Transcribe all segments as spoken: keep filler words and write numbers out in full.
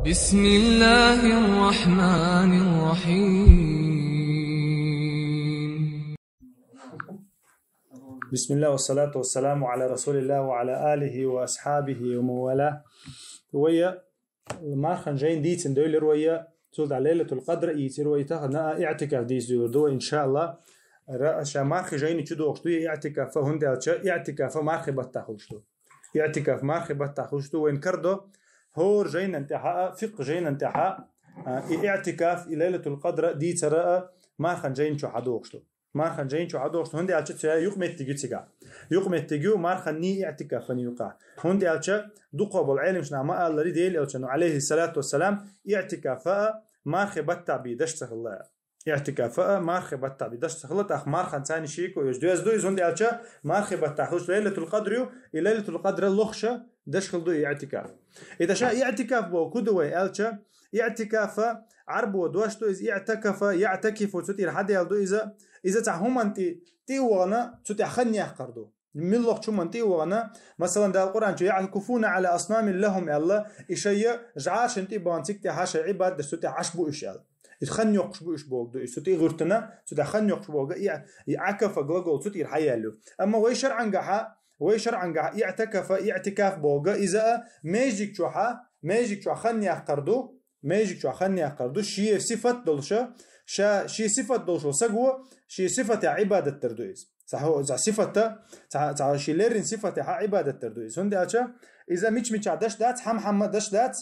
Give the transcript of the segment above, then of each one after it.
بسم الله الرحمن الرحيم. بسم الله والصلاة والسلام على رسول الله وعلى آله وأصحابه ومن والاه. Вай мархан жайна дийцина девлар вай, цул тӀехьа Лайлатул Къадр ийцар вай, тахан а иӀтикаф дийца девлар ду вай, иншааллахӀ. Ра-, ша мархи жайна чу дохуш ду я иӀтикаф, хӀунда аьлча иӀтикаф мархи баттахь хуьлуш ду. ИӀтикаф мархи баттахь хуьлуш ду, вайна кара до хӀора жайнан тӀехьа а, фикъхӀ жайнан тӀехьа а, и иӀтикаф, и Лайлатул Къадр дийцар а мархан жайна чу хьадохуш ду. Мархан жайна чу хьадохуш ду, хӀунда аьлча цу юкъаметтиг ю цигахь. Юкъаметтиг ю марханний иӀтикафанний юкъахь. ХӀунда аьлча дукхах болу Ӏеламнаха ма-аллара, Делан Элчано, Ӏалайхи салату вассалам, иӀтикаф а мархи баттахь бен даш ца хилла. ИӀтикаф а мархи баттахь бен даш ца хилла, тӀаккха марханца цхьаьна шеко йолуш доьзна ду иза, хӀунда аьлча мархи баттахь хуьлуш Лайлатул Къадр ю, и Лайлатул Къадр лохуша даш хила ду и иӀтикаф. И тӀаккха иӀтикаф боху хӀун ду вай аьлча, иӀтикаф Ӏарбо дош ду иза, иӀтакафа, яӀтакифу, цу тӀера хьадаьлла ду иза. Иза цхьа хӀуманна тӀе, тӀе а вахана, цу тӀехь хан яккхар ду. Муьлххачу хӀуманна тӀе а вахана, масалан, Дала Къуръан чу: «يعكفون على أصنام لهم», аьлла, и шайна жӀаршна тӀе а бахана, цига тӀехьа шайн Ӏибадат деш, цу тӀехь Ӏаш бу уьш аьлла. Иза хан йоккхуш бу уьш боху ду, иза цу тӀе а гӀуьртина, цу тӀехь хан йоккхуш боху, и, и Ӏакафа глагол цу тӀера хьаяьлла ю. Амма вай шарӀангахьа, вай шарӀангахьа иӀтакафа, иӀтикаф боху иза а межиг чохьа, межиг чохь хан яккхар ду, межиг чохь хан яккхар ду, шен сифат долуша, ша, шен сифат долуш волу саго, шен сифатехь Ӏибадат дар ду иза. Цхьа хӀо-, цхьа сифата, цхьа, цхьа шен леррина сифатехь Ӏибадат дар ду иза. ХӀунда аьлча иза мича-мича даш дац, хьама-хьама даш дац,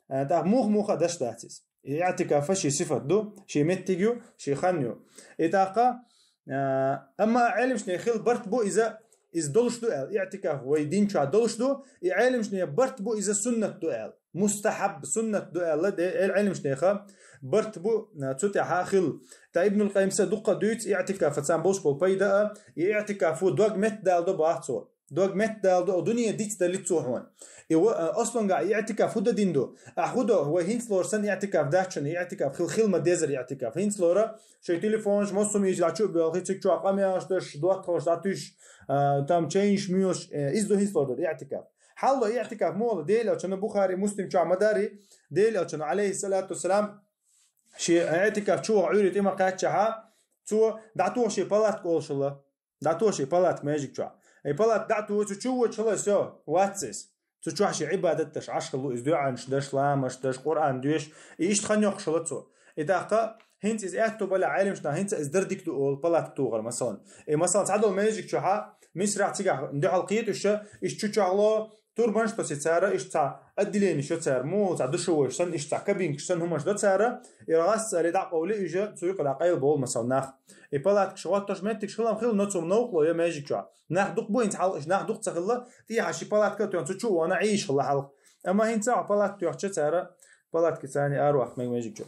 а, тӀаккха муха-муха даш дац иза. И иӀтикафа шен сифат ду, шен меттиг ю, шен хан ю. И тӀаккха, а, амма Ӏеламнехан хилла барт бу иза, иза долуш ду аьлла, иӀтикаф вай дин чохь долуш ду, и Ӏеламнехан барт бу иза суннат ду аьлла. Мустахьаб, суннат ду аьлла, де-, Ӏел-, Ӏеламнехан барт бу, а, цу тӀехьа хилла. ТӀаккха Ибнул Къаййима дуьххьал дуьйцу иӀтикафаца болуш болу пайда а, и иӀтикафо дог меттадала до боху цо. Дог меттадала до, дуьне дицдалли цо хьуна. И ва-, а, аслангахь иӀтикаф хӀун дан дина ду? Ахь хӀун до, вай хӀинца лора санна иӀтикаф дац шуна, иӀтикаф хила, хила ма дезара иӀтикаф. ХӀинца лора, шайн телефонаш, массо а мича дӀа чу а боьлхий, цига чохь къамелаш деш, доттагӀаш дӀатуьйсуш, а, там чайнаш муьйлуш, э, иза ду хӀинца лора дара иӀтикаф. Хьалла иӀтикаф муха ду, Делан Элчано, Бухари, Муслим чохь ма дарий, Делан Элчано, Ӏалайхи салату вассалам, шен иӀтикаф чу ваха Ӏуьйре тӀе ма кхаьччахьа, цо дӀатоха шен палатка олуш хилла. ДӀатоха шен палатка межиг чохь. И палатка дӀатоха, цу чу воьдуш хилла, всё, вац иза. Цу чохь шен Ӏибадат деш Ӏаш хилла иза, доьӀанаш деш, ламазаш деш, Къуръан доьшуш, и иштта хан йоккхуш хилла цо. И тӀаккха хӀинца иза аьтто балехь, Ӏеламнаха хӀинца иза дара дика ду олу, палатка тухар, масалан. И, масалан, цхьадолу межиг чохьа, Мисрахь цигахь дуьхьал кхеташ, иштта чу чохь ло, турбанаш тосу цара, иштта цхьа отделенеш йо цара, муха цхьа душевойш санна, иштта цхьа кабинкаш санна хӀуманаш до цара, и гӀазкхи цӀарий дӀакъовлий уьш, цу юкъа дӀакъайла болу, масалан, нах. И палаткаш хӀоттош меттигаш хилам хилла, но цу новкъа ло йо межиг чохь. Нах дукха бу хӀинца хьалха, нах дукха ца хилла, тӀехьа ши палатка а тоьхна, цу чу а вахана Ӏийша хилла хьалха. Амма хӀинца а палатка тоьхча цара, палатка царний араваккха мега межиг чу.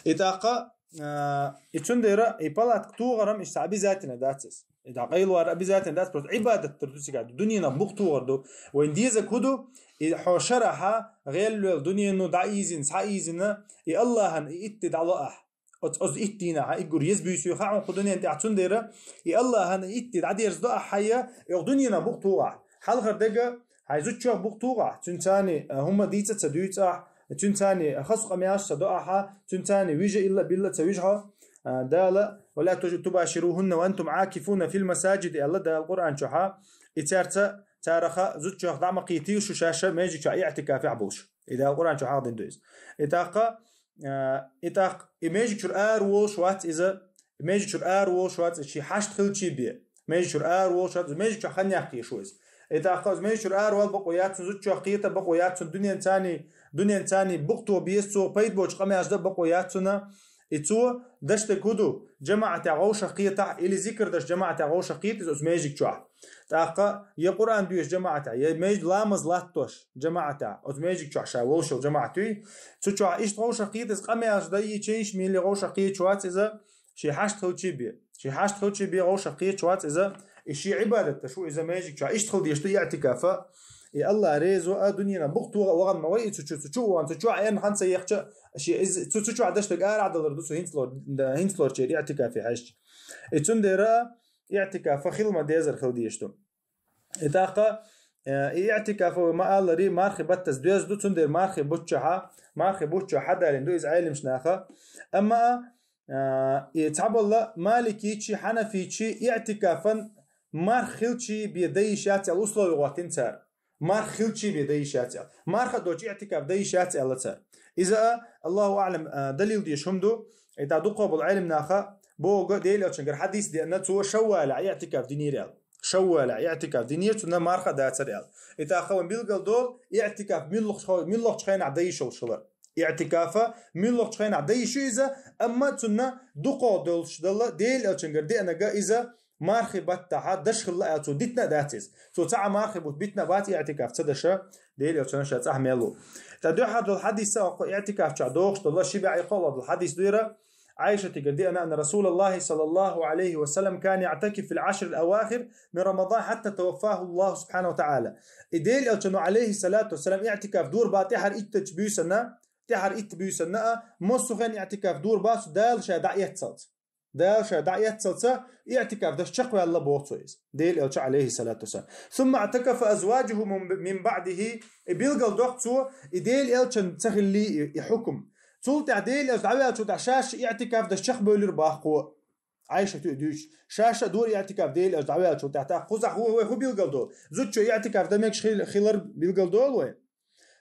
И тӀаккха, а, и цундела и палатка тухарам иштта обязательно дац иза. И дӀакъайлавар обязательно дац, просто Ӏибадат дар ду цигахь, дуьненах букъ тухар ду. Вайн дезаг хӀун ду? И хьо шарахьа гӀелвелла дуьнено дӀаийзина, схьаийзина, и Аллахьан и итт де дӀало ахь. Оц-, оцу итт дийнахьа и гур еза буьйсу хаа хьуна кху дуьнен тӀехь, цундела и Аллахьан и итт де дӀадерзадо ахь хьайя, и оху дуьненах букъ туху ахь. Хьалхара дега, хьайн зудчох букъ туху ахь, цуьнан царний, а, хӀума дийца а ца дуьйцу ахь, цуьнан царний хаза къамелаш а ца до ахьа, цуьнан царний вижа илла а билла а ца вижа хьо, а, Дала, «ولا تباشروهن وأنتم عاكفون في المساجد», аьлла Дала Къуръан чохьа, и цаьрца, цараха зудчох дӀа ма кхийтийла шу шаьш межиг чохь иӀтикафехь болуш. И Дала Къуръан чохь хьахдина ду иза. И тӀаккха, а, и тӀаккха, и межиг чуьра ара волуш вац иза, межиг чуьра ара волуш вац иза, ши хьашт хилчий бен. Межиг чуьра ара волуш вац иза, межиг чохь хан яккхийш ву иза. И тӀаккха иза межиг чуьра ара вала бакъо яц цунна, зудчох кхета бакъо яц цунна, дуьнен царний, дуьнен царний букъ то беза цо, пайда боцу къамелаш дан бакъо яц цунна. И цо даш дерг хӀун ду? ЖамаӀатехь вовшах кхетахь, или зикр даш жамаӀатехь вовшах кхета иза оцу межиг чохь. ТӀаккха я Къуръан доьшуш жамаӀатехь, я меж-, ламаз латтош жамаӀатехь, оцу межиг чохь ша волуш йолу жамаӀат юй. Цу чохь иштта вовшах кхета иза, къамелаш дан, чайнаш мели вовшах кхеташ вац иза, ши хьашт хилчий бен. Ши хьашт хилчий бен вовшах кхеташ вац иза, и ши Ӏибадат даш ву иза межиг чохь. Иштта хила дезаш ду иӀтикафа. И Аллах реза ву а, дуьненах букъ тоха а вахана ма вай и цу чу, цу чу а вахана, цу чохь эрна хан ца ехча, ши иза, цу, цу чохь даш дерг арахь далар ду цу хӀинцалор-, хӀинцалорчеран иӀтикафе хьаьжча. И цундела иӀтикафа хила ма дезар хила дезаш ду. И тӀаккха, Э, и иӀтикаф вай ма аллари, мархи баттас доьзна ду, цундела мархи бутт чу хьа, мархи бутт чу хьадалийна ду иза Ӏеламнаха. Амма, э, и цхьаболла маликийчи, хьанафийчи иӀтикафан марх хилчи бе дан йиш яц аьлла условие гӀоттина цара. Марх хилчи бе дан йиш яц аьлла. Марха доцчу иӀтикаф дан йиш яц аьлла цара. Иза а, Аллаху аӀлам, э, далил деш хӀума ду, и тӀаккха дукхахболу Ӏеламнаха боху, Делан Элчангара хьадис деана, цо шаввалехь иӀтикаф динера аьлла. Шаввалехь иӀтикаф динера, цунна марха дацара аьлла. И тӀаккха вайн билгал долу, иӀтикаф муьлххачу хо-, муьлххачу хенахь дан йиш йолуш хилар. ИӀтикафа муьлххачу хенахь дан йиш ю иза, амма цунна дукхах долуш долу Делан Элчангара деанарг иза мархи баттахьа даш хилла аьлла цо дитина а дац иза. Цо цхьа а мархи бутт битина а бац иӀтикаф ца даша, Делан Элчанна ша цӀахь мел ву. ТӀаккха дуьххьара долу хьадис а окху иӀтикаф чохь дохуш долу ши бӀе кхоалгӀа долу хьадис ду яра, Ӏайшатигара деана, анна Расулаллахи саллаллаху Ӏалайхи ва саллам кана яӀтакифу фил Ӏашрил авахир мин Рамадан хьатта таваффаху Аллаху субхьанаху ва тагӀала. И Делан Элчано, Ӏалайхи салату ва салам, иӀтикаф дора бах тӀаьхьара иттачу буьйсанна, тӀаьхьара итта буьйсанна а, массо а хенахь иӀтикаф дора бах цо Дала ша дӀаэццалц. Дала ша дӀаэццалца иӀтикаф даш чекхваьлла боху цо иза. Делан Элча, Ӏалайхи салату ва салам. Сумма иӀтакафа азважуху мин, мин баӀдихи, и билгал доккху цо, и Делан Элчан ца хилли и, и хьукум. Цул тӀаьхьа Делан Элча дӀаваьллачул тӀаьхьа шаьш иӀтикаф даш чекхбевлира бах кхо. Ӏайшата а дуьйцуш. Шаьш а дора иӀтикаф Делан Элча дӀаваьллачул тӀаьхьа. ТӀаккха кхузахь хӀу, вай хӀу билгал до? Зудчо иӀтикаф дан мегаш хил-, хилар билгал долу вай?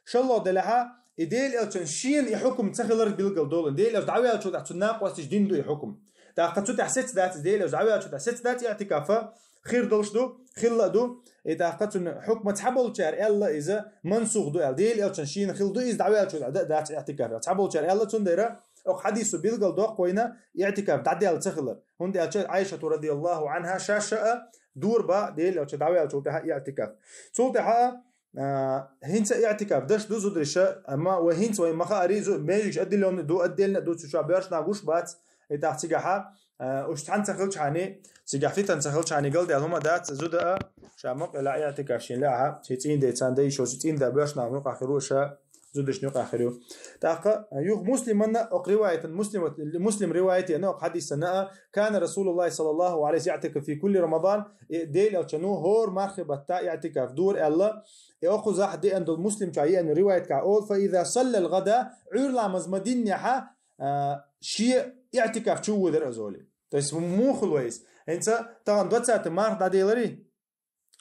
ШолгӀа делахьа, и Делан Элчан шена и хьукум ца хилар билгал долу. Делан Элча дӀаваьллачул тӀаьхьа цу накъосташ дина ду и хьукум. ТӀаккха цу тӀехь сеца дац иза, Делан Элча дӀаваьллачул тӀаьхьа сеца дац иӀтикафа, хир долуш ду, хилла а ду. И тӀаккха цуьнан хьукма цхьаболчара аьлла иза мансух ду аьлла. Делан Элчан шена хилла ду иза дӀаваьллачул тӀаьхьа дан а дац иӀтикаф. Цхьаболчара аьлла, цундела окху хьадисо билгал доккху вайна иӀтикаф дӀадаьлла ца хилар. ХӀунда аьлча Ӏайшату радияллаху Ӏанха шаьш а дора бах Делан Элча дӀаваьллачул тӀаьхьа иӀтикаф. Цул тӀаьхьа а, а, хӀинца иӀтикаф даш ду зудариша, амма вай хӀинца вай ма хаари, зу-, межигаш отделённый ду, отдельно ду, цу чохь боьрша нах гуш бац, и тӀаккха цигахьа, а, уьш цхьаьна ца хилчхьана, цигахь фитан ца хилчхьана, галдаьлла хӀума дац, зуда а, ша мукъ а лаьа иӀтикаф шен лаьа, шен цӀийнан ден царна дай йиш йолчу цӀийнан да боьрша нах юкъахь хир ву ша, зудаш юкъахь хир ю. ТӀаккха, а, юха Муслиманна, окху риваятан, Муслим, Муслим риваят яна, окху хьадисана а, кана Расулуллахи саллаллаху Ӏалайхи ва саллам яӀтакифу фи кулли Рамадан, и Делан Элчано хӀора мархи батта иӀтикаф дора аьлла, и окхузахь деана долу Муслим чохь еана риваятгахь олу, фа иза саллал гӀада, Ӏуьйра ламаз ма диннехьа, а, шен иӀтикаф чу воьдара иза олий. То есть, муха хилла вай иза? ХӀинца тахана двадцатый март дӀаделарий?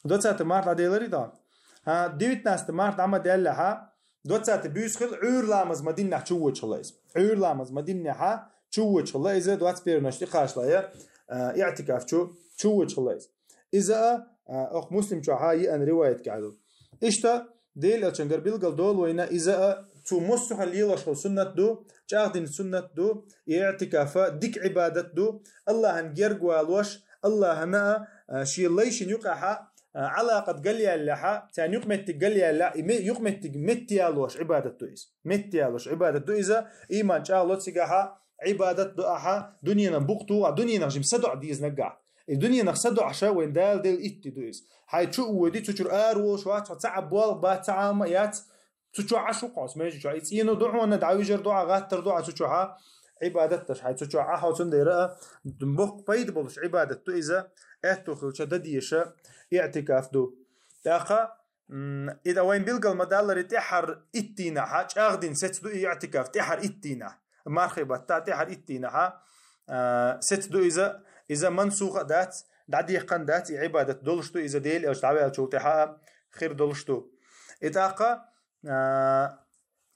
Двадцатый март дӀаделарий тахана? А, девятнадцатый март дӀа ма даьллехьа, двадцатый буьйса хила Ӏуьйра ламаз ма диннехь чу воьдуш хилла иза. Ӏуьйра ламаз ма диннехьа чу воьдуш хилла иза, двадцать первый ночь тӀекхачале, а, иӀтикаф чу, чу воьдуш хилла иза. Иза а, а, окху Муслим чохьа еана риваятгахь ду. Иштта, Делан Элчангара билгал долу вайна, иза а цу массо а хьан лелош хилла суннат ду, чӀагӀдина суннат ду, и иӀтикафа дика Ӏибадат ду, Аллахьан герга валош, Аллахьана а, а, шен лайшна юкъахьа, а, Ӏалакъат галъяьллехьа, царна юкъаметтиг галъяьллехьа, и ме-, юкъаметтиг меттаялош Ӏибадат ду иза. Меттаялош Ӏибадат ду иза, иман чӀагӀло цигахьа, Ӏибадат ду ахьа, дуьненан букъ туху, а дуьненах жима садоӀа деза наггахь. И дуьненах садоӀаша вайн Дала делла итт ди ду иза. Хьайн чу а воьди, цу чуьра ара волуш вац, хьо ца Ӏа болх бац, ца Ӏама яц, цу чохь Ӏаш ву хьо, межа чохь. И цӀено ду хьуна, дӀавижар ду Ӏа, гӀаттар ду Ӏа цу чохьа, Ӏибадат даш хьайн цу чохь Ӏа хьо, цундела а боккха пайда болуш Ӏибадат ду иза, аьтту хилча дан дезаш иӀтикаф ду. ТӀаккха, м, и дан вайн билгал ма-даллара, тӀаьхьара итт дийнахьа, чӀагӀдина сеца ду и иӀтикаф, тӀаьхьара итт дийнахьа. Мархи батта тӀаьхьара итт дийнахьа, а, сеца ду иза, иза мансух а дац, дӀадехкан дац, и Ӏибадат долуш ду иза Делан Элча дӀаваьллачул тӀаьхьа а, хир долуш ду. И тӀаккха, а,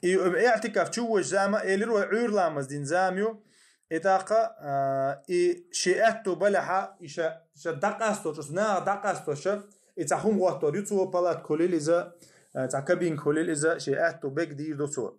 и иӀтикаф чу воьдуш зама, элира вай, Ӏуьйра ламаз дина зама ю. И тӀаккха, а, и шен аьтту балехьа, и ша, ша дӀакъасточу, наха дӀакъастоша, и цхьа хӀума гӀоттор ю цо, палатка хуьлийла иза, а, цхьа кабинка хуьлийла иза, шен аьтту бег дийр ду цо.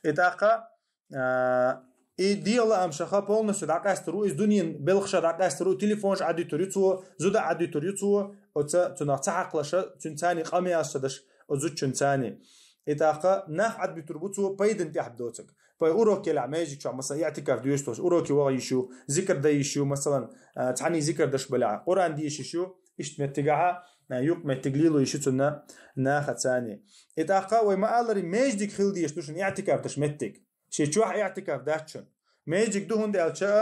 И тӀаккха, а, и дегӀан лаамашха полностью дӀакъаьстар ву, иза дуьненан белхаша дӀакъаьстар ву, телефонаш Ӏадуьтур ю цо, зуда Ӏадуьтур ю цо, оца цунах ца хьакхалаша, цуьнан царний къамелаш ца даш, оцу зудчун царний. И тӀаккха нах Ӏадбуьтур бу цо пайдан тӀехь доцург. Пай урок елахь межа чохь, масала, иӀтикаф доьшуш долуш, уроке ваха йиш ю, зикр дан йиш ю, масалан, а, цхьаьний зикр даш балахь, Къуръан деша йиш ю, иштта меттигахьа, а, юкъаметтиг лело йиш ю цунна наха царний. И тӀаккха вай ма-аллара, междиг хила дезаш ду шуна иӀтикаф даш меттиг. Шен чохь иӀтикаф дац шуна. Межиг ду, хӀунда аьлча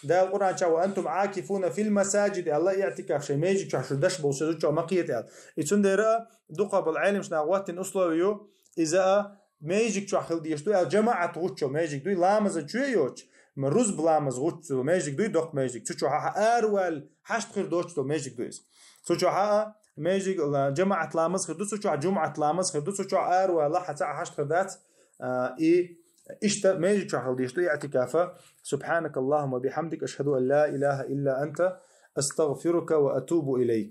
Дала Къуръан чу: «Ва антум акифуна фил масаджид», аьлла, иӀтикаф шоай межиг чу шу деш болча зудчо ма кхета аьлла. И цундела дукха бола Ӏелимаш наха гӀоттина условие ю, иза а межиг чу хила дезаш ду аьлла, жамаӀат гӀуддо межиг дуй, ламаза чу йоцуш, ма рузба ламаз гӀуддо межиг дуй, доккха межиг. Цу чу хьа аравала хьашт хир доцуш долу межиг ду иза. Цу чу хьа а межиг ла-, жамаӀат ламаз хир ду, цу чу жумӀат ламаз хир ду, цу чу аравала хьа цхьа а хьашт хир дац, а, и иштта межиг чу хила дезаш ду иӀтикафа. سبحانك اللهم وبحمدك، أشهد أن لا إله إلا أنت، أستغفرك وأتوب إليك.